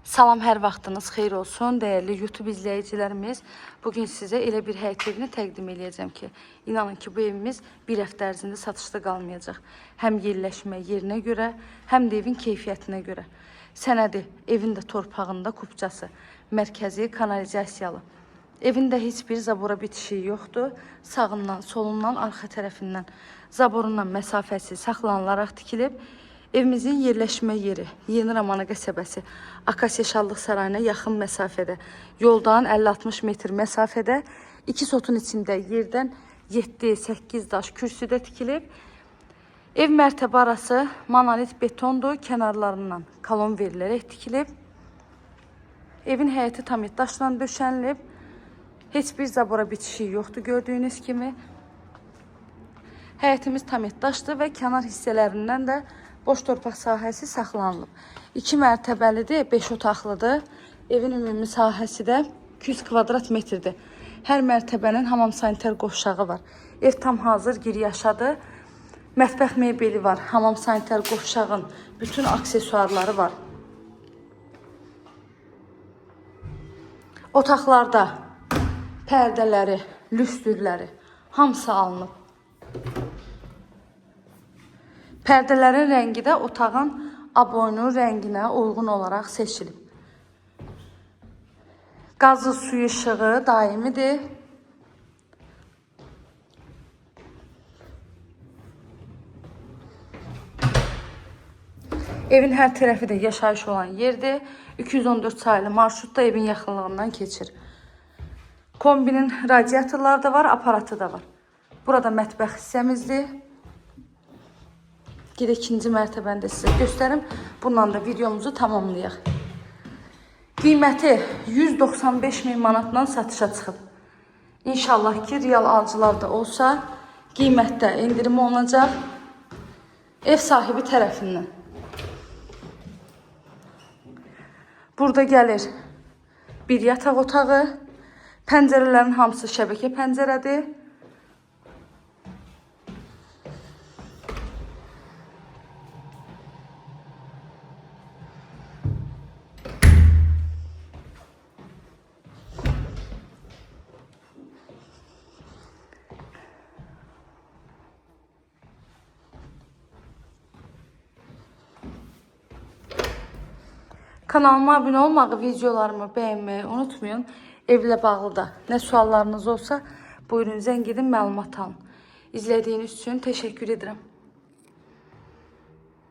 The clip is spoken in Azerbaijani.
Salam, hər vaxtınız xeyir olsun, dəyərli YouTube izləyicilərimiz. Bugün sizə elə bir həyət evini təqdim eləyəcəm ki, inanın ki, bu evimiz bir həftə ərzində satışda qalmayacaq. Həm yerləşmə yerinə görə, həm də evin keyfiyyətinə görə. Sənədi evin də torpağında kupçası, mərkəzi kanalizasiyalı. Evində heç bir zabora bitişiyi yoxdur. Sağından, solundan, arxa tərəfindən zaborundan məsafəsi saxlanılaraq tikilib. Evimizin yerləşmə yeri Yeni Ramana qəsəbəsi, Akasiya Şallıq Sarayına yaxın məsafədə, yoldan 50-60 metr məsafədə, 2 sotun içində yerdən 7-8 daş kürsüdə tikilib. Ev mərtəbə arası monolit betondur, kənarlarından kolon verilərək tikilib. Evin həyəti tam daşla döşənilib. Heç bir zabora bitişiyi yoxdur gördüyünüz kimi. Həyətimiz tam daşdır və kənar hissələrindən də boş torpaq sahəsi saxlanılıb. 2 mərtəbəlidir, 5 otaqlıdır. Evin ümumi sahəsi də 200 kvadrat metrdir. Hər mərtəbənin hamam sanitar qovşağı var. Ev tam hazır gir yaşadı. Mətbəx mebeli var, hamam sanitar qovşağın bütün aksesuarları var. Otaqlarda pərdələri, lüstrləri hamısı alınıb. Pərdələrin rəngi də otağın aboyunun rənginə uyğun olaraq seçilib. Qazı, suyu, işığı daimidir. Evin hər tərəfi də yaşayış olan yerdir. 214 sayılı marşrut da evin yaxınlığından keçir. Kombinin radiatorları da var, aparatı da var. Burada mətbəx hissəmizdir. Gedək ikinci mərtəbəni də sizə göstərim. Bununla da videomuzu tamamlayaq. Qiyməti 195 min manatdan satışa çıxıb. İnşallah ki, real alıcılar da olsa qiymətdə endirim olunacaq ev sahibi tərəfindən. Burada gəlir bir yataq otağı. Pəncərələrin hamısı şəbəkə pəncərədir. Kanalıma abunə olmağı, videolarımı bəyənməyi unutmayın. Evlə bağlı da nə suallarınız olsa, buyurun zəng edin, məlumat alın. İzlədiyiniz üçün təşəkkür edirəm.